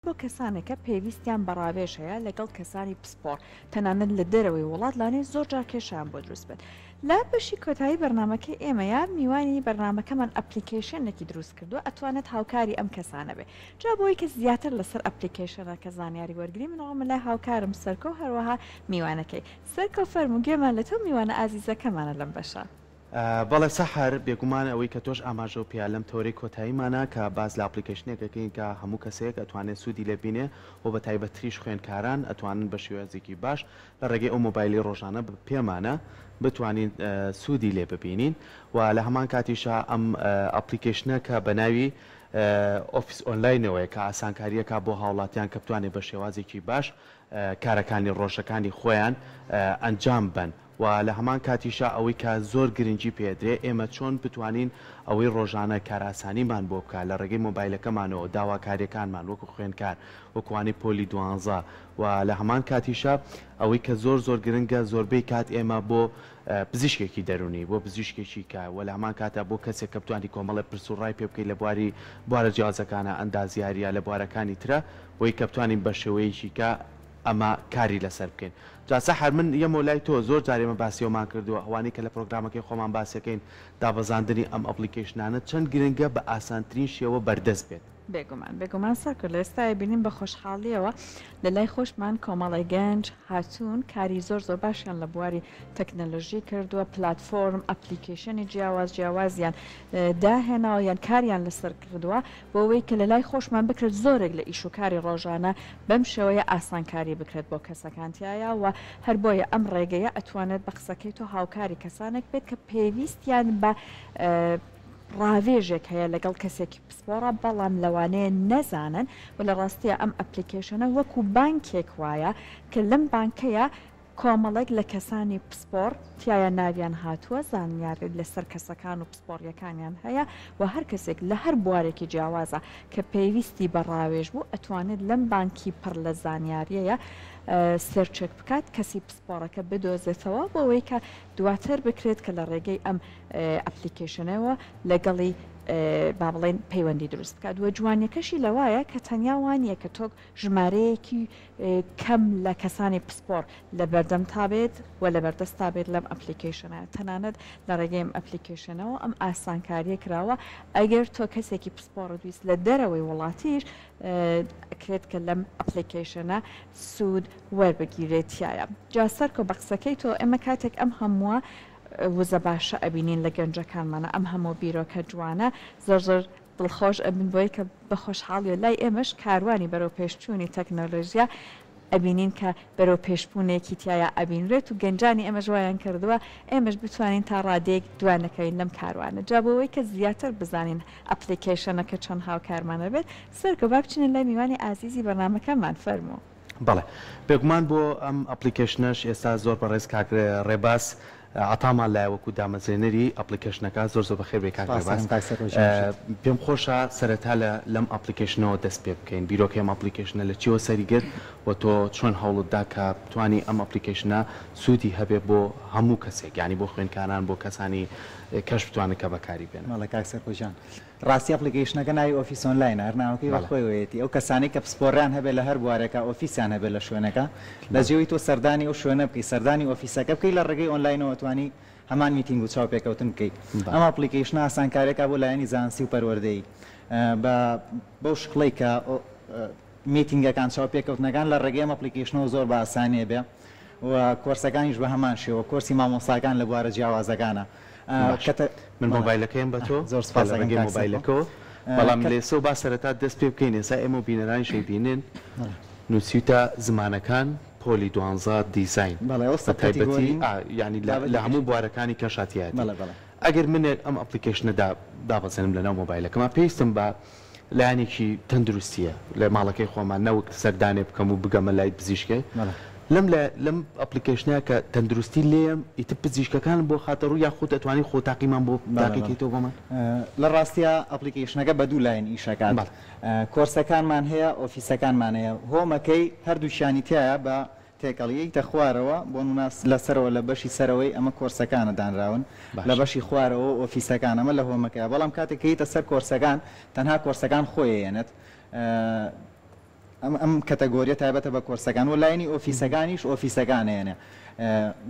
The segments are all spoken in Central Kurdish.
بۆ کەسانێکە پێویستیان بە ڕاوێژ هەیە لەگەڵ کەسانی پسپۆڕ تەنانەت لە دەرەوەی وڵات لانەیە زۆر جار کێشەیان بۆ دروست بێت. لە بەشی کۆتایی بەرنامەکەی ئێمەیا میوانی بەرنامەکەمان ئەپلیکەیشنێکی دروست کردووە ئەتوانێت هاوکاری ئەم کەسانە بێت. جا بۆی کە زیاتر لەسەر ئەپلیکەیشنەکە زانیاری وەرگرین من ڕۆمە لای هاوکارم سەرکۆ هەروەها میوانەکەی. سەرکۆ فەرموو گوێمان لە تۆ میوانە ئازیزەکەمانە لەم بەشە. بەڵێ سەحەر، بێگومان ئەوەی کە تۆش ئاماژەو پێیا لەم تەوەرەی کۆتاییمانا کە باس لە ئەپڵیکەیشنێک ئەکەین کە هەموو کەسێک ئەتوانێ سوودی لێ ببینێ و بە تایبەتتریش خوێندکاران ئەتوانن بە شێوازێکی باش لە ڕێگەی ئەو مۆبایلەی ڕۆژانە پێمانە بتوانین سوودی لێ ببینین و لە هەمان کاتیشا ئەم ئەپڵیکەیشنە کە بە ناوی ئۆفیس ئۆنلاینەوەیە کە ئاسانکارییەکا بۆ هاوڵاتیان کە بتوانێ بە شێوازێکی باش کارەکانی ڕۆژەکانی خۆیان ئەنجام بەن و لە هەمان کاتیشا ئەوەی کە زۆر گرنگی پێ ئەدرێ ئێمە چۆن بتوانین ئەوەی ڕۆژانە کارئاسانیمان بۆ بکا لە ڕێگەی مۆبایلەکەمانەوە داواکاریەکانمان وەکو خوێندکار وەکو وانەی پۆلی دوانزە و لە هەمان کاتیشا ئەوەی کە زۆر زۆر گرنگە زۆربەی کات ئێمە بۆ پزیشکێکی دەرونی بۆ پزیشکێکی کە وە لە هەمان کاتا بۆ کەسێک کە بتوانی کۆمەڵێ پرس و ڕای پێ بکەی لە بواری بوارە جیاوازەکانا ئەندازیاریە لە بوارەکانی ترا بۆی کە بتوانین بە شێوەیەکی کە ئەمە کاری لەسەر بکەین. جا سەحەر من یەمەوە لای تۆ، زۆر جار ئێمە باسی ئەومان کردووە، ئەوانەی کە لە پرۆگرامەکەی خۆمان باسیەکەین، دابەزاندنی ئەم ئەپڵیکەیشنانە چەند گرنگە بە ئاسانترین شێوە بەردەست بێت. بێگومان بێگومان سەرکۆ لە ئێستایا بینیم بە خۆشحاڵیەوە لە لای خۆشمان کۆمەڵێ گەنج هاتوون کاری زۆر زۆر باشیان لە بواری تەکنەلۆژی کردووە پلاتفۆرم ئەپلیکەیشنی جیاواز جیاوازیان داهێناوە یان کاریان لەسەر کردووە بۆ ئەوەی کە لەلای خۆشمان بکرێت زۆرێک لە ئیش و کاری ڕۆژانە بەم شێوەیە ئاسانکاری بکرێت بۆ کەسەکان تیایا و هەر بۆیە ئەم ڕێگەیە ئەتوانێت بە قسەکەی تۆ هاوکاری کەسانێک بێت کە پێویستیان بە ڕاوێژێک هەیە لەگەڵ کەسێکی پسپۆڕە بەڵام لەوانەیە نەزانن و لە ڕاستییا ئەم ئەپلیکەیشنە وەکو بانکێک وایە کە لەم بانکەیە کۆمەڵێک لە کەسانی پسپۆڕ تیایا ناویان هاتووە، زانیاری لەسەر کەسەکان و پسپۆڕییەکانیان هەیە و هەر کەسێک لە هەر بوارێکی جیاوازا کە پێویستی بە ڕاوێژ بوو ئەتوانێت لەم بانکی پڕ لە زانیارییەیە سێرچێک بکات کەسی پسپۆڕەکە بدۆزێتەوە بۆ ئەوەی کە دواتر بکرێت کە لە ڕێگەی ئەم ئەپلیکەیشنەوە لەگەڵی با بڵێین پەیوەندی دروست بکات و جوانیەکەشی لەوایە کە تەنیا وانییە کە تۆ ژمارەیەکی کەم لە کەسانی پسپۆڕ لەبەردەمتا بێت و لەبەردەستا بێت لەم ئەپلیکەیشنە، تەنانەت لە ڕێگەی ئەم ئەپلیکەیشنەوە ئەم ئاسانکارییە کراوە ئەگەر تۆ کەسێکی پسپۆڕت ویست لە دەرەوەی وڵاتیش ئەکرێت کە لەم ئەپلیکەیشنە سوود وەربگیرێت تیایا. جا سەرکۆ بە قسەکەی تۆ ئێمە کاتێک ئەم هەمووە وزە باشە ئەبینین لە گەنجەکانمانا ئەم هەموو بیرۆکە جوانە زۆر زۆر دڵخۆش ئەبن بۆی کە بە خۆشحاڵیەوە لای ئێمەش کاروانی بەرەو پێشچوونی تەکنەلۆژیا ئەبینین کە بەرەو پێشبوونێکی تیایا ئەبینرێت و گەنجانی ئێمەش وایان کردووە ئێمەش بتوانین تا ڕادەیەک دوا نەکەوین لەم کاروانە جا بۆ ئەوەی کە زیاتر بزانین ئەپلیکەیشنەکە چۆن هاوکارمان ئەبێت سەرکۆ با بچینە لای میوانی ئازیزی بەرنامەکەمان فەرموو. بەڵێ بێگومان بۆ ئەم ئەپلیکەیشنەش ئێستا زۆر بەڕێز کاک ڕێباز عەتامان لایە وەکو دامەزرێنەری ئەپڵیکەشنەکە زۆر زۆر بەخێر بێی کاک سپاس ڕێباز دەکەم کاک سەرکەوت گیان بژیت. پێم خۆشە سەرەتا لە لەم ئەپڵیکەیشنەوە دەست پێ بکەین بیرۆکەی ئەم ئەپڵیکەیشنە لە چیەوە سەری گرت و تۆ چۆن هەوڵت دا کە بتوانی ئەم ئەپڵیکەیشنە سوودی هەبێ بۆ هەموو کەسێک یانی بۆ خوێندکاران بۆ کەسانی کەش بتوانن کە بەکاری بێنن. بەڵێ کاک سەرکەوت گیان ڕاستی ئەپڵیکەیشنەکە ناوی ئۆفیس ئۆنلاینە هەر ناوەکەی بە بەڵێ. خۆیەوەیەتی ئەو کەسانەی کە پسپۆڕیان هەبێ لە هەر بوارێکا ئۆفیسیان هەبێ لە شوێنەکە لە بەڵێ. جێی تۆ سەردانی ئەو شوێنە بکەی سەردانی ئۆفیسەکە بکەی لە ڕێگەی ئۆنلاینەوە ئەتوانی هەمان میتینگ و چاوپێکەوتن بکەی ئەم بەڵێ. ئەپڵیکەیشنە ئاسانکاریەکا بۆ لایەنی زانستی و پەروەردەیی بە بەو شکڵەی کە میتینگەکان چاوپێکەوتنەکان لە ڕێگەی ئەم ئەپڵیکەیشنەوە زۆر بە ئاسانی ئەبێ و کۆرسەکانیش بە هەمان شێوە کۆرسی مامۆستاکان لە بوارە جیاوازەکانە باشە من مۆبایلەکەیم بە تۆ زۆر کە سپاس لە دەکەم ڕێگەی کاک سەرکۆ مۆبایلەکەوە بەڵام کە لێسەو با سەرەتا دەست پێ بکەین ئێستا ئێمە و بینەرانیش ئەیبینن بەڵێ. نووسیوتە زمانەکان پۆلی دوانزە دیزاین بەڵێ ئەو بە سەب تایبەتی کاتیگۆرین ئا یانی لە بابەتی لە هەموو کەش بوارەکانی کەشا تیایەتی بەڵێ بەڵێ. ئەگەر منێک ئەم ئەپڵیکەیشنە دا دابەزێنم لەناو مۆبایلەکەما پێویستم بە لایەنێکی تەندروستیە لە ماڵەکەی خۆما نەوەک سەردانێ بکەم و بگەمە لای پزیشکێ بەڵێ. لەم لە لەم ئەپڵیکەیشنە کە تەندروستی لێیەم ئیتر پزیشکەکانم بۆ خاتە ڕوو یاخود ئەتوانی خۆ تاقیمان بۆ بەڵێ تاقی بەڵێ. کەیتەوە بۆمان؟ لە ڕاستیا ئەپڵیکەیشنەکە بە دوو لایەن ئیش ئەکات بەڵێ. کۆرسەکانمان هەیە ئۆفیسەکانمان هەیە هۆمەکەی هەردووکیانی تیایە بە تێکەڵی یەیتە خوارەوە بۆ نمونە لە سەرەوە لە بەشی سەرەوەی ئەمە کۆرسەکانە دانراون لە باشە. بەشی خوارەوە ئۆفیسەکان ئەمە لە هۆمەکەیە بەڵام کاتێک کە یەیتە سەر کۆرسەکان تەنها کۆرسەکان خۆی ئەیەنێت. ئەم ئەم category ە تایبەتە بە کۆرسەکان و لایەنی ئۆفیسەکانیش ئۆفیسەکان هەیە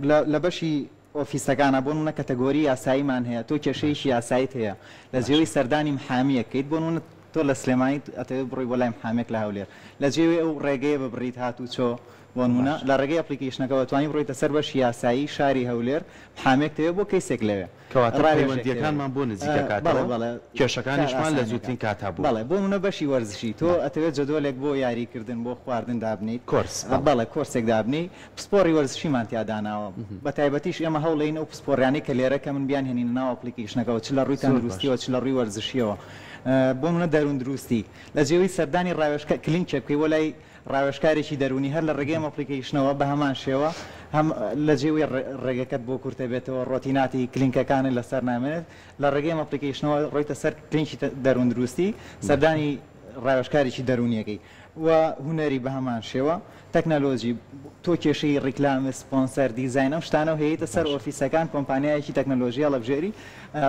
لە لە بەشی ئۆفیسەکانە بۆ نمونە category یاساییمان هەیە تۆ کێشەیەکی یاساییت هەیە لە جێوەی سەردانی محامیەک کەیت بۆ نمونە تۆ لە سلێمانیت ئەتەوێت بڕۆی بۆ لای محامیەک لە هەولێر لە جێوەی ئەو ڕێگەیە ببڕیت هاتوچۆ بۆ نمونە لە ڕێگەی application ەکەوە توانی بڕۆیتە سەر بەشی یاسایی شاری هەولێر محامیەک تەوێ بۆ کەیسێک لەوێ کەواتە ڕاوێژێک تەوێ پەیوەندییەکانمان بۆ نزیک بەڵێ ئەکاتەوە، بەڵێ کار کێشەکانیشمان لە ئاسانیەکە زووترین کاتا بۆ. بەڵێ بۆ نمونە بەشی وەرزشی تۆ ئەتەوێت جەدۆلێک بۆ یاری کردن بۆ خواردن دابنێیت کۆرس بەڵێ. بەڵێ کۆرسێک دابنێی پسپۆڕی وەرزشیمان تیا داناوە بە تایبەتیش ئێمە هەوڵێین ئەو پسپۆڕیانەی کە لێرە کەمن بیانهێنینە ناو application ەکەوە چ لە ڕووی زۆر باشە. تەندروستیەوە چ لە ڕووی وەرزشیەوە بۆ نمونە دەرووندروستی لە جێوەی سەردانی ڕاوێژکا کلینکێک بکەی بۆ لای ڕاوێژکارێکی دەروونی هەر لە ڕێگەی ئەم application ەوە بە هەمان شێوە هەم لە جێوەی ڕێگەکەت بۆ کورتە بێتەوە ڕۆتیناتی کلینکەکانت لەسەر نامێنێت لە ڕێگەی ئەم application ەوە ڕۆیتە سەر کلینکی دەرووندروستی سەردانی ڕاوێژکارێکی دەروونیەکەی و هونەری بە هەمان شێوە تەکنەلۆجی تۆ کێشەی ڕیکلام سپۆنسەر دیزاین ئەم شتانەو هەیەیتە سەر باشە. ئۆفیسەکان کۆمپانیایەکی تەکنەلۆژی هەڵەبژێری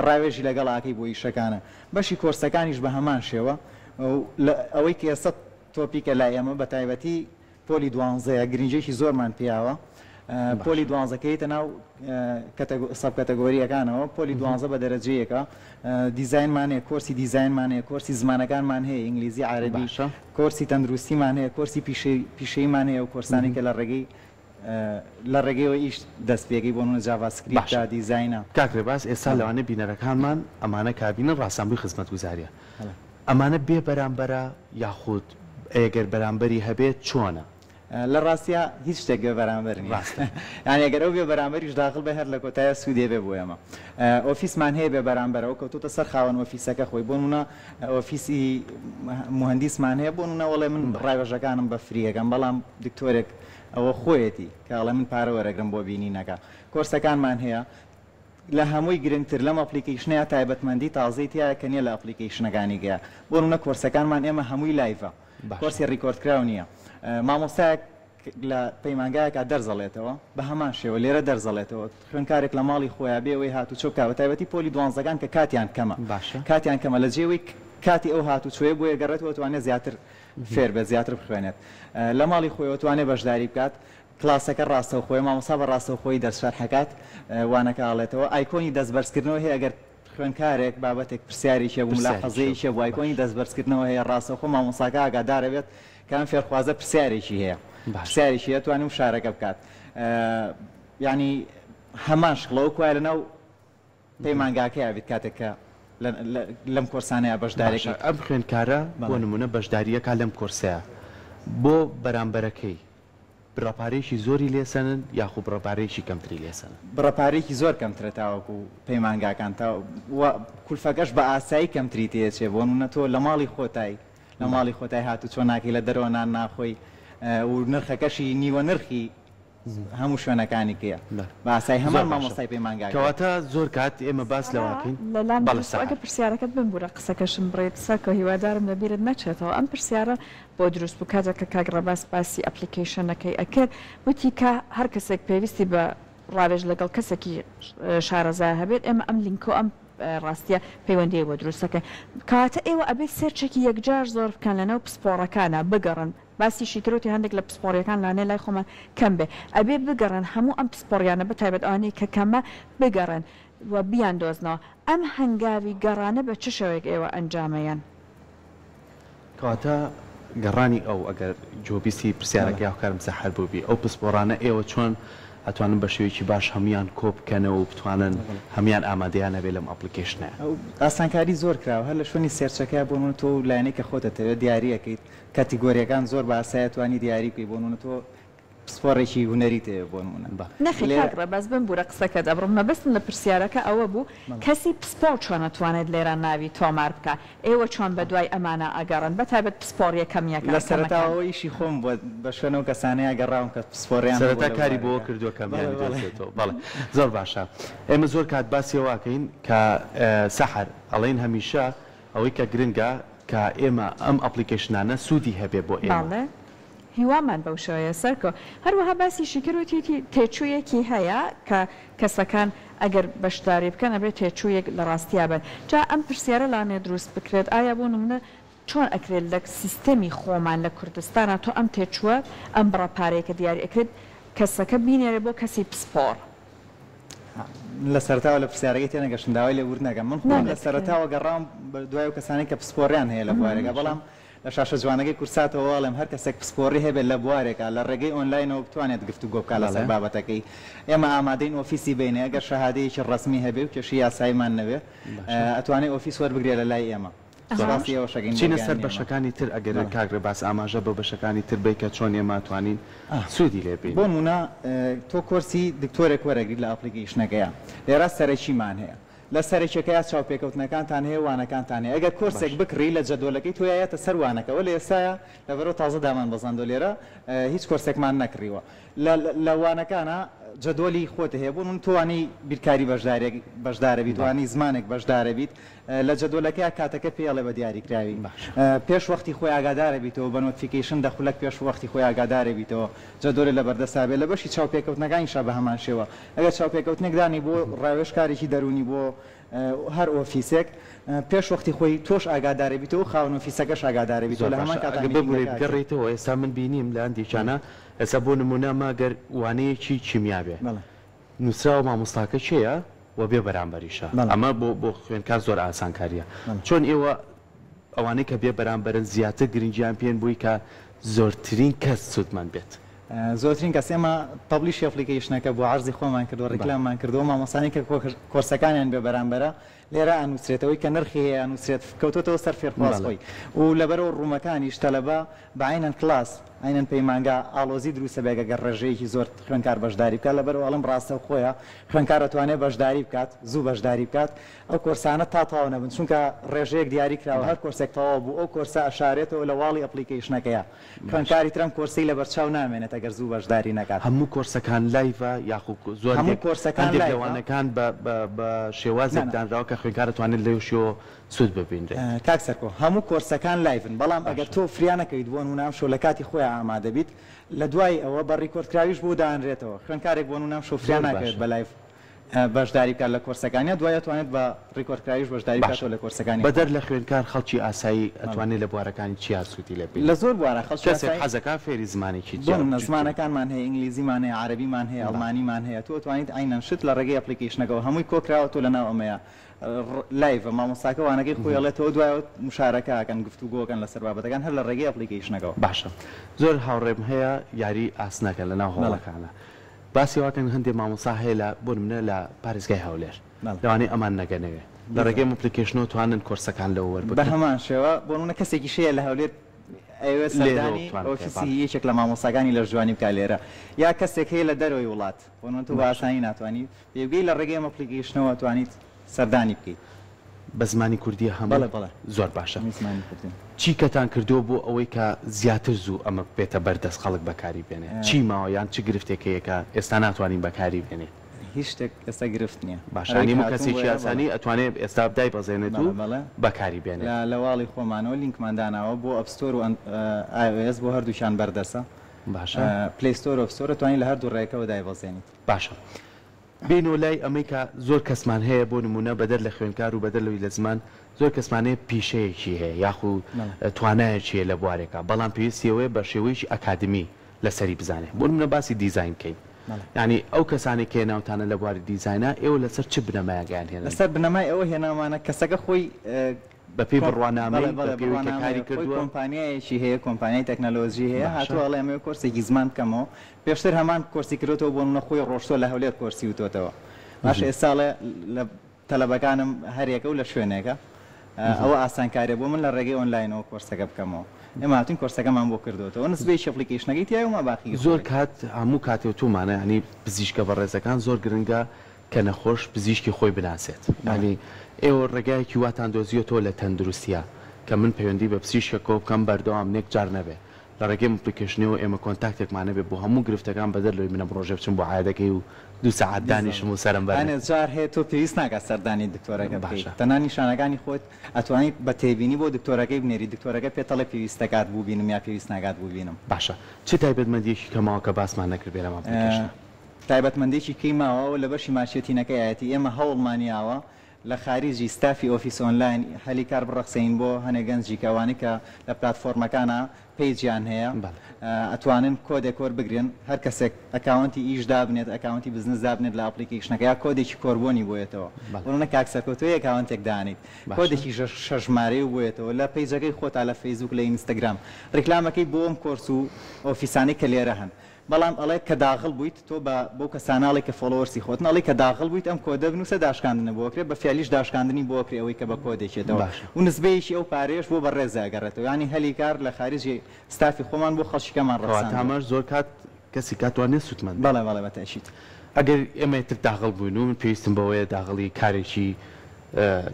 ڕاوێژی لەگەڵ ئاکەی بۆ ئیشەکانە بەشی کۆرسەکانیش بە هەمان شێوە و لە ئەوەی کە ئێستا topic ە لای ئێمە بە تایبەتی پۆلی دوانزەیە گرنگیەکی زۆرمان پیاوە پۆلی باشە. دوانزە کە یەیتە ناو sub category یەکانەوە پۆلی دوانزە بە دەرەجەیەکە دیزاینمان هەیە کۆرسی دیزاینمان هەیە کۆرسی زمانەکانمان هەیە ئینگلیزی عەرەبی باشە. کۆرسی تەندروستیمان هەیە کۆرسی پیشەی پیشەییمان هەیە و کۆرسانەی کە لە ڕێگەی لە ڕێگەیەوە ئیش دەست پێکەی بۆ نمونە JavaScript ە باشە دیزاینە. کاک ڕێباز ئێستا بەڵێ. لەوانەیە بینەرەکانمان ئەمانە کابینن ڕاستان بووی خزمەتگوزاریە بەڵێ. ئەمانە بێ بەرامبەرە یاخود ئەیەگەر بەرامبەری هەبێت چۆنە؟ لە ڕاستیا هیچ شتێک بێ بەرامبەر نیە ڕاستە. یانی ئەگەر ئەو بێ بەرامبەریش داخل بێ هەر لە کۆتاییا سوودێ بێ بۆ ئێمە ئۆفیسمان هەیە بێ بەرامبەرە ئەو کەوتۆتە سەر خاوەن ئۆفیسەکە خۆی بۆ نمونە ئۆفیسی موهەندیسمان هەیە بۆ نمونە وەڵێ من باشە. ڕاوێژەکانم بە free ئەکەم بەڵام دکتۆرێک ئەوە خۆیەتی کە ئەڵێ من پارە وەرەگرم بۆ بینینەکە کۆرسەکانمان هەیە لە هەمووی گرنگتر لەم application ەیا تایبەتمەندی تازەی تیایە کە نیە لە application ەکانی گەیە بۆ نمونە کۆرسەکانمان ئێمە هەمووی live ە باشە. کۆرسی record کراو نیە مامۆستایەک لە پەیمانگایەکا دەرس ئەڵێتەوە بە هەمان شێوە لێرە دەرس ئەڵێتەوە خوێندکارێک لە ماڵی خۆیا بێ ئەوەی هاتوچۆ بکا بە تایبەتی پۆلی دوانزەکان کە کاتیان کەمە باشە. کاتیان کەمە لە جێی وەی کاتی ئەو هاتوچۆیە بۆیە گەڕێتەوە توانێ زیاتر فێر بێت زیاتر بخوێنێت لە ماڵی خۆیەوە توانێ بەشداری بکات کلاسەکە ڕاستەوخۆیە مامۆستا بە ڕاستەوخۆیی دەرس شەرحەکات وانەکە ئەڵێتەوە icon ی دەست بەرزکردنەوە هەیە ئەگەر خوێندکارێک بابەتێک پرسیارێکی هەبوو پرسیارێکی هەبوو ملاحەزەیەکی هەبوو icon ی باش. دەست بەرزکردنەوە هەیە ڕاستەوخۆ مامۆستاکە ئاگادارە بێت کە ئەم فێرخوازە پرسیارێکی هەیە باشە. پرسیارێکی هەیە توانیم شارەکە بکات یانی هەمان شکڵە وەکو وایە لەناو پەیمانگاکەیا بیت کاتێک کە لەم کۆرسانەیا باشە بەشدارێکەیت. ئەم خوێندکارە بۆ بەڵێ. نمونە بەشداریەکا لەم کۆرسەیا بۆ بەرامبەرەکەی بڕە پارەیەکی زۆری لێ سەنن یاخو بڕە پارەیەکی کەمتری لێ سەنن؟ بڕە پارەیەکی زۆر کەمترە تاوەکو پەیمانگاکان تا و کولفەکەش بە ئاسایی کەمتری تێچێ بۆ نمونە تۆ لە ماڵی خۆتای لە ماڵی خۆتای هاتوچۆ ناکەی لە دەرەوە نان ناخۆی و نرخەکەشی نیوە نرخی هەموو شوێنەکانی کەیە بە ئاسایی زۆر هەمان باشە مامۆستای پەیمانگاکەیە. کەواتە زۆر کات ئێمە باس سارا لەوەکەین لەلام بەڵێ دروست بوو سەحەر. ئەگەر پرسیارەکەت بمبورە قسەکەشم بڕیت ساکۆ هیوادارم لەبیرت نەچێتەوە ئەم پرسیارە بۆ دروست بوو کاتێک کە کاک ڕێباز باسی application ەکەی ئەکرد وتی کە هەر کەسێک پێویستی بە ڕاوێژ لەگەڵ کەسێکی شارەزا هەبێت ئێمە ئەم لینکۆ ئەم ڕاستیە پەیوەندیی بۆ دروست دەکەین کەواتە ئێوە ئەبێت search ێکی یەکجار زۆر بکەن لەناو پسپۆڕەکانا بگەڕن باسیشی کرد وتی هەندێک لە پسپۆڕیەکان لانەیە لای خۆمان کەم بێ ئەبێ بگەڕێن هەموو ئەم پسپۆڕیانە بە تایبەت ئەوانەی کە کەمە بگەڕێن و بیاندۆزنەوە ئەم هەنگاوی گەڕانە بە چ شێوەیەک ئێوە ئەنجامەیەن؟ کەواتە گەڕانی ئەو ئەگەر گوێبیستی پرسیارەکە بەڵێ. هاوکارم سەحەر بووبی ئەو پسپۆڕانە ئێوە چۆن ئەتوانن بە شێوەیەکی باش هەموویان کۆ بکەنەوە و بتوانن بەڵێ. هەموویان ئامادەیان هەبێ لەم application ەیە؟ ئەو ئاسانکاری زۆر کراوە هەر لە شوێنی search ەکەیا بۆ نموونە تۆ ئەو لایەنەی کە خۆت ئەتەوێت دیاری ئەکەیت category ەکان زۆر بە ئاسایی ئەتوانی دیاری بکەی بۆ نمونە تۆ پسپۆڕێکی هونەریت هەیە بۆ نمونە نەخێر لێرە. کاک ڕێباز بمبورە قسەکەت ئەبڕم مەبەستم لە پرسیارەکە ئەوە بوو بەڵێ. کەسی پسپۆڕ چۆن ئەتوانێت لێرە ناوی تۆمار بکا ئێوە چۆن بەدوای ئەمانە ئەگەڕێن بەتایبەت پسپۆڕیە کەمیەکە لە سەرەتاوە کەمەکان. ئەوە ئیشی خۆم بووە بە شوێن ئەو کەسانەیا گەڕاوم کە پسپۆڕیان هەبووە سەرەتا لەو کاری بۆوە بوارەیا. کردووە کە بەڵێ ئەمیانی بەڵێ. بدۆزێتەوە بەڵێ زۆر باشە ئێمە زۆر کات باسی ئەوە ئەکەین کە سەحەر ئەڵێین هەمیشە ئەوەی کە گرنگە کە ئێمە ئەم application انە سوودی هەبێ بۆ ئێمە. بەڵێ هیوامان بەو شێوەیە سەرکۆ. هەروەها باسیشی کرد وتیتی تێچوویەکی هەیە کە کەسەکان ئەگەر بەشداری بکەن ئەبێت تێچوویەک لە ڕاستیا بن. جا ئەم پرسیارە لانێ دروست بکرێت ئایا بۆ نمونە چۆن ئەکرێت لە سیستەمی خۆمان لە کوردستانا تۆ ئەم تێچووە ئەم بڕە پارەیە کە دیاری ئەکرێت کەسەکە بینێرێ بۆ کەسی پسپۆڕ؟ من لە سەرەتاوە لە پرسیارەکەی تێنەگەشتم داوای لێبوردن ئەکەم من خۆم لە سەرەتاوە گەڕاوم بە دوای ئەو کەسانەی کە پسپۆڕیان هەیە لە بوارێکا بەڵام لە شاشە جوانەکەی کوردساتەوە واڵێم هەر کەسێک پسپۆڕی هەبێت لە بوارێکا لە ڕێگەی ئۆنلاینەوە بتوانێت گفتوگۆ بکات لەسەر بابەتەکەی ئێمە ئامادەین ئۆفیسی بەینێ ئەگەر شەهادەیەکی ڕەسمی هەبێ و کێشەی یاساییمان نەبێ ئەتوانێ ئۆفیس وەربگرێ لە لای ئێمە. سوپاسی ئێوەش ئەکەین بۆ بچینە سەر گەیاندنی ئێمە. بەشەکانی تر ئەگەر بەڵێ. کاک ڕێباز ئاماژە بە بەشەکانی تر بەی کە چۆن ئێمە ئەتوانین سوودی لێ بۆ بینین. نموونە تۆ کۆرسی دکتۆرێک وەرەگریت لە application ەکەیا لێرە سەرەکیمان هەیە لە سەرەکیەکەیا چاوپێکەوتنەکانتان هەیە وانەکانتان هەیە ئەگەر کۆرسێک باشە. بکڕی لە جەدۆلەکەی تۆیا یەتە سەر وانەکە وەلێ ئێستایا لەبەرئەوە تازە دامان بەزاندوە لێرە هیچ کۆرسێکمان نەکڕیوە لە لە وانەکانا جەدۆلی خۆت هەیە بۆ نموونە تۆ وانەی بیرکاری بەشدارێک بەشدارەبیت بەڵێ. وانەی زمانێک بەشدارەبیت لە جەدوەلەکەیا کاتەکە پێی ئەڵێ بە دیاریکراوی پێش وەختی خۆی ئاگادارە بیتەوە بە notification دە خولەک پێش وەختی خۆی ئاگادارە بیتەوە جەدوەلە لە بەردەستا بێ لە بەشی چاوپێکەوتنەکانیشا بە هەمان شێوە ئەگەر چاوپێکەوتنێک دانی بۆ ڕاوێژکارێکی دەروونی بۆ هەر ئۆفیسێک پێش وەختی خۆی تۆش ئاگادارە بیتەوە و خاوەن ئۆفیسەکەش ئاگادارە بیتەوە زۆر لە هەمان باشە کاتا ئەگەر ببورێ meeting ەکە ئەکرێ. بگەڕێیتەوە ئێستا من بینیم لە هەندێکیانا ئێستا بۆ نمونە ئەمە گەر وانەیەکی کیمیا بێ بەڵێ. نوسراوە مامۆستاکە کێیە و بێ بەرامبەریشە بەڵێ. ئەمە بۆ بۆ خوێندکار زۆر ئاسانکاریە بەڵێ. چۆن ئێوە ئەوانەی کە بێ بەرامبەرن زیاتر گرنگیان پێن بۆی کە زۆرترین کەس سوودمەند بێت؟ زۆرترین کەس ئێمە publish ی application ەکە بووە عەرزی خۆمان کردووە بەڵێ. ڕیکلاممان کردووە مامۆستانی کە کۆرسەکانیان بێ بەرامبەرە لێرە ئەنووسرێتەوەی کە نرخی هەیە ئەنووسرێت کەوتۆتەوە سەر فێرخواز بەڵێ. خۆی و لەبەرئەوە room ەکانیش تەلەبە بە عەینەن کلاس عەینەن پەیمانگا ئاڵۆزی دروست ئەبێت گەر ڕێژەیەکی زۆر خوێندکار بەشداری بکات لەبەرئەوە ئەڵێم ڕاستەوخۆیە خوێندکار ئەتوانێت بەشداری بکات زوو بەشداری بکات ئەو کۆرسانە تا تەواو نەبن چونکە ڕێژەیەک دیاری کراوە هەر کۆرسێک تەواو بوو ئەو کۆرسە ئەشارێتەوە لە wall ی application ەکەیا خوێندکاری تر ئەم کۆرسەی لەبەرچاو نامێنێت ئەگەر زوو بەشداری نەکات. هەموو کۆرسەکان live ە یاخو زۆر هەموو هەندێک کۆرسەکان هەندێک لە live ە. وانەکان بە بە بە شێوازێک نا نا. دانراوە کە خوێندکار ئەتوانێت لەوشیەوە سوود ببینرێت. کاک سەرکۆ هەموو کۆرسەکان live ن بەڵام ئەگەر باشە. تۆ فریا نەکەویت بۆ نمونە ئەمشەو لە کاتی خۆیا ئامادە بیت لە دوای ئەوە بە record کراویش بۆ دانرێتەوە خوێندکارێک بۆ نمونە ئەمشەو فریا زۆر ناکەوێت باشە. بە live بەشداری بکات لە کۆرسەکانیا دوای ئەتوانێت بە record کراویش بەشداری باشە بکاتەوە لە کۆرسەکانی بەدەر خۆی. لە خوێندکار خەڵکی ئاسایی بەڵێ. ئەتوانێت لە بوارەکانی چیا سوودی لێ لە بینێت؟ زۆر بوارا خەڵکی کەسێک ئاسایی. حەزەکا فێری زمانێکی بۆ جیا نمونە جووت زمانەکانمان هەیە ئینگلیزیمان هەیە عەرەبیمان هەیە بەڵێ. ئەڵمانیمان هەیە تۆ ئەتوانیت عەینەن شت لە ڕێگەی application ەکەوە هەمووی کۆکراوە تۆ لەناو ئەمەیا live ە مامۆستاکە وانەکەی خۆی ئەڵێتەوە دوایەوە مشارەکە ئەکەن گفتوگۆ ئەکەن لەسەر بابەتەکان هەر لە ڕێگەی application ەکەوە. باشە زۆر هاوڕێم هەیە یاری ئاسنەکەن لەناو بەڵێ. هۆڵەکانە باسی وا کەن هەندێ مامۆستا هەیە لە بۆ نمونە لە پارێزگای هەولێر بەڵێ. لەوانەیە ئەمان نەگەنەوێ لە ڕێگەی بیزەبت. ئەم application ەوە توانن کۆرسەکان لەوە وەربگرن. بەهەمان شێوە بۆ نمونە کەسێکیش هەیە لە هەولێر ئەیەوێت لێرەوە سەردانی بتوان بکەێ ئۆفیسی بەڵێ. یەکێک لە مامۆستاکانی لەشجوانی بکات لێرە یا کەسێک هەیە لە دەرەوەی وڵات بۆ نمونە تۆ بە باشە. ئاسانی ناتوانی پێبگەی لە ڕێگەی ئەم application ەوە توانیت سەردانی بکەیت. بە زمانی کوردیە هەموو؟ بەڵێ بەڵێ زۆر باشە. هەمووی زمانی کوردین. چی کەتان کردووە بۆ ئەوەی کە زیاتر زوو ئەمە بێتە بەردەست خەڵک بەکاری بێنێ؟ چی ماوە یان چ گرفتێک هەیە کە ئێستا ناتوانین بەکاری بێنین؟ هیچ شتێک ئێستا گرفت نییە. باشە هەرەوەی یانی کە هەموو هاتووم بۆ کەسێکی ئێرە بەڵێ. ئاسانی ئەتوانێ ئێستا دایبەزێنێت و بەڵێ بەڵێ. بەکاری بێنێت. لە لە wall ی خۆمانەوە لینکمان داناوە بۆ App Store و iOS بۆ هەردووکیان بەردەسە. باشە. Play Store و App Store ئەتوانی لە هەردوو ڕێکەوە دایبەزێنیت. باشە بێینەوە لای ئەمەی کە زۆر کەسمان هەیە بۆ نموونە بەدەر لە خوێندکار و بەدەر لەوەی لە زمان زۆر کەسمان هەیە پیشەیەکی هەیە یاخو توانایەکی هەیە لە بوارێکا بەڵام پێویستی ئەوەیە بە شێوەیەکی ئەکادمی لەسەری بزانێ بۆ نموونە باسی دیزاین بکەین یانی ئەو کەسانەی کە هێناوتانە لە بواری دیزاینا ئێوە لەسەر چ بنەمایەک ئەیان هێنن؟ لەسەر بنەمای ئەوە هێناومانە کەسەکە خۆی بەپێی کۆم بڕوانامەی بەڵێ بەڵێ بەپێی ئەوەی کە بڕوانامەیە کاری خۆی کردووە؟ کۆمپانیایەکی هەیە کۆمپانیای تەکنەلۆجی هەیە باشە. هاتووە ئەڵێ ئەمەوێ کۆرسێکی زمان بکەمەوە پێشتر هەمان کۆرسی کردۆتەوە بۆ نمونە خۆی ڕۆشتووە لە هەولێر کۆرسی وتۆتەوە باشە ئێستا ئەڵێ لە تەلەبەکانم هەریەکە و لە شوێنێکە ئەوە ئاسانکاریە بۆ من لە ڕێگەی ئۆنلاینەوە کۆرسەکە بکەمەوە ئێمە هاتوین کۆرسەکەمان بۆ کردۆتەوە نسبەیەکی application ەکەی تیایە و ما باقی زۆر خۆی. کات هەموو کاتێ وتومانە یانی پزیشکە بەڕێزەکان زۆر گرنگە کە نەخۆش پزیشکی خۆی بناسێت یانی ئێوە ڕێگایەکی واتان دۆزیوەتەوە لە تەندروستیا کە من پەیوەندی بە پزیشکەکەوە بکەم بەردەوام نەک جار نەبێ لە ڕێگەی application ەوە ئێمە contact ێکمان هەبێ بۆ هەموو گرفتەکان بەدەر لەوەی من ئەم ڕۆژێ بچم بۆ عیادەکەی و دوو سەعات دانیشم و بالضبط سەرم بەرنێ. هەنێ جار هەیە تۆ پێویست ناکات سەردانی دکتۆرەکە بکەیت باشە. تەنها نیشانەکانی خۆت ئەتوانیت بە تێبینی بۆ دکتۆرەکەی بنێری دکتۆرەکە پێت ئەڵێ پێویست دەکات بووبینم یا پێویست ناکات بووبینم. باشە چ تایبەتمەندیەکی کە ماوە کە باسمان نەکردبێ لەم application ە؟ تایبەتمەندیەکی کەی ماوە ئەوە لە بەشی مارکێتینەکەیایەتی ئێمە هەوڵمان یاوە. لە خاریجی ستافی ئۆفیس ئۆنلاین هەلی کار بڕەخسێنین بۆ هەنێ گەنجی کە ئەوانەی کە لە پلاتفۆرمەکانا page یان هەیە ئەتوانن کۆدێک وەربگرن هەر کەسێک account ی ئیش دابنێت account ی بزنس دابنێت لە application ەکە یا کۆدێکی کۆربۆنی بۆیەتەوە بۆ نمونە کاک سەرکەوت تۆ account ێک دانیت کۆدێکی شەش ژمارەی و بۆیەتەوە لە page ەکەی خۆتا لە فەیسبوک لە ئینستاگرام ڕیکلامەکەی بۆ ئەم کۆرس و ئۆفیسانەی کە لێرە هەن بەڵام ئەڵێ کە داغڵ بوویت تۆ بە بەو کەسانە ئەڵێی کە followers ی خۆتن ئەڵێی کە داغڵ بوویت ئەم کۆدە بنووسە داشکاندنە بۆ ئەکرێ بە فیعلیش داشکاندنی بۆ ئەکرێ ئەوەی کە بە کۆدێک یەتەوە باشە. و نسبەیەکی ئەو پارەیەش بۆ بەڕێزە ئەگەڕێتەوە یانی هەلی کار لە خاریجی ستافی خۆمان بۆ خەڵکی کەمان کەواتە ڕەخساندووە. ئەمەش زۆر کات کەسی کە ئەتوانێ سوودمەند بێت. بەڵێ بەڵێ بە تەئکید. ئەگەر ئێمە تر داغڵ بووین و من پێویستم بەوەیە داغڵی کارێکی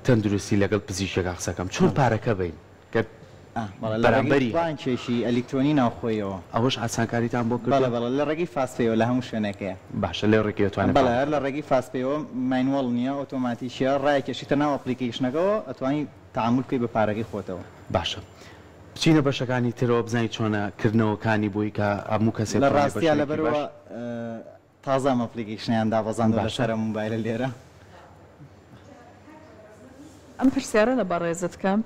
تەندروستی لەگەڵ پزیشکێکا قسە کەم چۆن بەڵێ. پارەکە بەین؟ کە بەڵێ لە ڕێگەی بەرامبەری هەبێت. بانکێکی ئەلیکترۆنی ناوخۆیەوە. ئەوەش ئاسانکاریتان بۆ بەڵێ کردووە؟ بەڵێ لە ڕێگەی فاست پەیەوە لە هەموو شوێنێک هەیە. باشە لەو ڕێگەیەوە توانێت بەڵێ پارە هەر لە ڕێگەی فاست پەیەوە manual نییە ئۆتۆماتیکیە ڕایەکێشیتە ناو application ەکەوە ئەتوانی تەعامول بکەی بە پارەکەی خۆتەوە. باشە بچینە بەشەکانی ترەوە بزانین چۆنە کردنەوەکانی بۆی کە هەموو کەسێ لە بتوانێت بە ڕاستیا شێوەیەکی لەبەرئەوە باش. تازە ئەم application ەیان دابەزاندوە باشە. لەسەر ئەم مۆبایلە لێرە. ئەم پرسیارە لە بەڕێزت کەم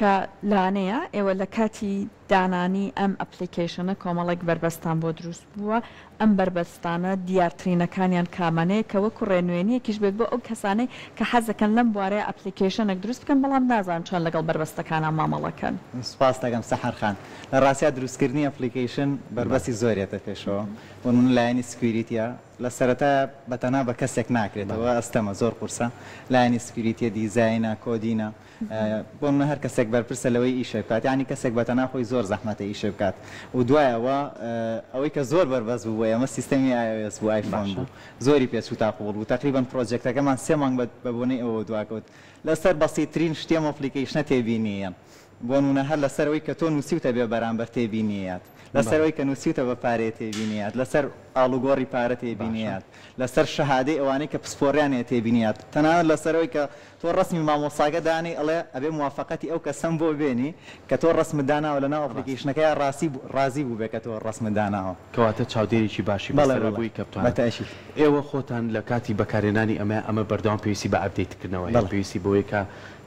کە لانەیە ئێوە لە کاتی دانانی ئەم application ە کۆمەڵێک بەربەستان بۆ دروست بووە، ئەم بەربەستانە دیارترینەکانیان کامانەیە کە وەکو ڕێنوێنییەکیش بێت بۆ ئەو کەسانەی کە حەز دەکەن لەم بوارەیا application ێک دروست بکەن بەڵام نازانن چۆن لەگەڵ بەربەستەکانا مامەڵە کەن؟ سوپاست دەکەم سەحەر خان. لە ڕاستیا دروستکردنی application بەربەستی زۆر یەتە پێشەوە. بۆ نمونە لایەنی security ە لە سەرەتایا بە تەنها بە کەسێک ناکرێتەوە ئەستەمە زۆر قورسە لایەنی security ە دیزاینە coding ە بۆ نمونە هەر کەسێک بەرپرسە لەوەی ئیشێ بکات یانی کەسێک بە تەنها خۆی زۆر زەحمەتە ئیشێ بکات و دوای ئەوە ئەوەی کە زۆر بەربەست بوو بۆ ئێمە سیستەمی iOS بوو ئایفۆن باشە بوو زۆری پێ چوو تا قبوڵ بوو تەقریبەن project ەکەمان سێ مانگ بە بۆنەی ئەوەوە دواکەوت لەسەر بەسیترین شتی ئەم application ە تێبینییە بۆ نموونە هەر لەسەر ئەوەی کە تۆ نووسیوتە بێ بەرامبەر تێبینییات، لەسەر ئەوەی کە نووسیوتە بە پارەیە تێبینییات، لەسەر ئاڵوگۆڕی پارە تێبینییات، لەسەر شەهادەی ئەوانەی کە پسپۆڕیان هەیە تێبینییات، تەنانەت لەسەر ئەوەی کە تۆ ڕەسمی مامۆستاکە دانێی ئەڵێ ئەبێ موافەقەتی ئەو کەسەم بۆ بێنی کە تۆ ڕەسمت داناوە لەناو application ەکەیا ڕاستی ڕازی بووبێ کە تۆ ڕەسمت داناوە. کەواتە چاودێرێکی باشی بەڵێ بەسەرە بەڵێ بۆی کە بە بتوانن. تەئکید. ئێوە خۆتان لە کاتی بەکارهێنانی ئەمە ئەمە بەردەوام پێویستی بە update کردنەوە هەیە بەڵێ. پێویستی بەوەیە کە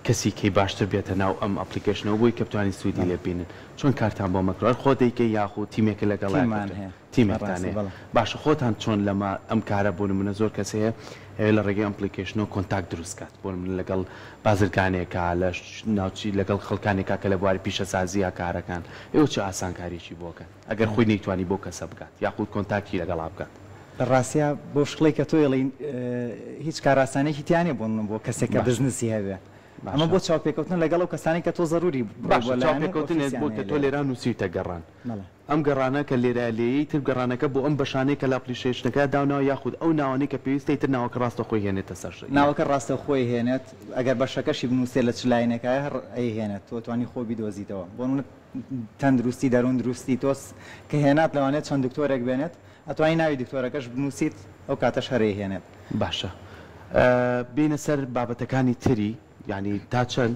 کەسی کەی باشتر بێتە ناو ئەم application ەوە بۆی کە بتوانین سوودی لێ ببینن چۆن کارتان بۆ مەکرۆ هەر خۆت دەیکەی یاخو تیمێکت لەگەڵایە کە تیممان تۆ هەیە تیمێکتان بەڕاستی هەیە بەڵێ. باشە خۆتان چۆن لەمە ئەم کارە بۆ نمونە زۆر کەس هەیە ئەوێ لە ڕێگەی ئەم application ەوە contact دروست کات بۆ نمونە لەگەڵ بازرگانێکا لە ناوچی لەگەڵ خەڵکانێکا کە لە بواری پیشەسازییا کارەکان ئێوە چ ئاسانکاریەکی بۆ ئەکەن ئەگەر خۆی نەیتوانی بەو کەسە بگات یاخود contact ی لەگەڵا بکات. لە ڕاستیا بەو شکڵەی کە تۆ ئەڵێی هیچ کارئاسانیەکی تیا نیە بۆ بۆ کەسێک کە باشە. بزنسی هەبێ ئەمە باشە. بۆ چاوپێکەوتنە لەگەڵ ئەو کەسانەی کە تۆ زەروری بڕۆی باشە بۆ لایان و چاوپێکەوتنێت ئۆفیسیان بۆ هەیە کە تۆ لێرە. لێرا نووسیوتە گەڕان بەڵێ. ئەم گەڕانە کە لێرە لێیەی تر گەڕانەکە بۆ ئەم بەشانەی کە لە application ەکە داوناوە یاخود ئەو ناوانەی کە پێویستە ئیتر ناوەکە ڕاستەوخۆی هێنێتە سەر شت یان. ناوەکە ڕاستەوخۆی هێنێت ئەگەر بەشەکەشی بنووسێت لە چ line ێکایە هەر ئەیهێنێت تۆ توانی خۆ بیدۆزیتەوە بۆ نموونە تەندروستی دەروون دروستی تۆ کە هێنات لەوانەیە چەند دکتۆرێک بێنێت ئەتوانی ناوی دکتۆرەکەش بنووسیت ئەو کاتەش هەر ئەیهێنێت. باشە بێینە سەر بابەتەکانی تری یانی تا چەند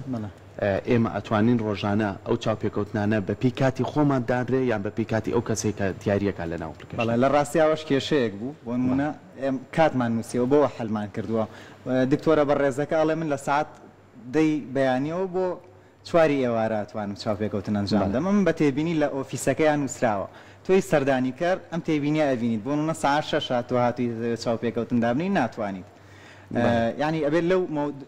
ئێمە ئەتوانین ڕۆژانە ئەو چاوپێکەوتنانە بە پێی کاتی خۆمان دانرێ یان بە پێی کاتی ئەو کەسەی کە دیاریەکا لە ناو بەڵێ application ەکە؟ لە ڕاستیا ئەوەش کێشەیەک بوو بۆ نموونە ئێم کاتمان نووسیەوە بەوە حەلمان کردووە دکتۆرە بەڕێزەکە ئەڵێ من لە سەعات دەی بەیانیەوە بۆ چواری ئێوارە ئەتوانم چاوپێکەوتن ئەنجام دەم ئەم بە تێبینی لە ئۆفیسەکەیا نووسراوە تۆی سەردانیکەر ئەم تێبینیە ئەبینیت بۆ نمونە سەعات شەشە تۆ هاتوویت ئەتەوێت چاوپێکەوتن دابنێی ناتوانیت یانی ئەبێت لەو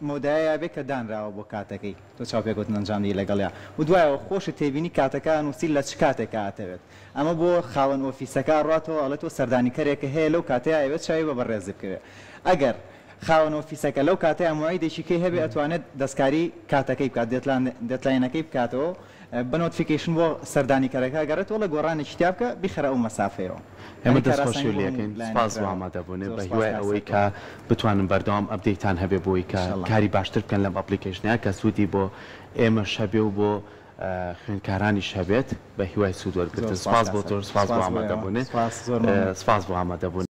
مەودایەیا بێت کە دانراوە بۆ کاتەکەی تۆ چاوپێکەوتن ئەنجام دەی لەگەڵیا و دوایەوە خۆشت تێبینی کاتەکە ئەنووسی لە چ کاتێکا ئەتەوێت ئەمە بۆ خاوەن ئۆفیسەکە ئەڕواتەوە ئەڵێ تۆ سەردانیکەرێکە هەیە لەو کاتەیا ئەیەوێت چاوی بە بەڕێزت بکەوێت ئەگەر خاوەن ئۆفیسەکە لەو کاتەیا موعیدێکی کەی هەبێ ئەتوانێت دەستکاری کاتەکەی بکات deadline ەکەی بکاتەوە بە notification بۆ سەردانیکەرەکە ئەگەڕێتەوە ئەڵێ گۆڕانێکی تیا بکە بیخەرە ئەو مەسافەیەوە ئێمە یانی دەستخۆشی کارئاسانی بۆ لێ هەموو ئەکەین لایەنێک سپاس بۆ کراوە ئامادەبوونت زۆر بە سپاس هیوای کاک ئەوەی سەرکەوت کە بتوانن بەردەوام update تان هەبێ بۆی کە ان شاء اللە کاری باشتر بکەن لەم application ە کە سوودی بۆ ئێمەش هەبێ و بۆ خوێندکارانیش هەبێت بە هیوای سوود زۆر وەرگرتن سپاس سپاس کاک بۆ تۆ سەرکەوت سپاس بۆ سپاس بۆ ئێوە ئامادەبوونت سپاس زۆر مەمنون. سپاس بۆ ئامادەبوونت.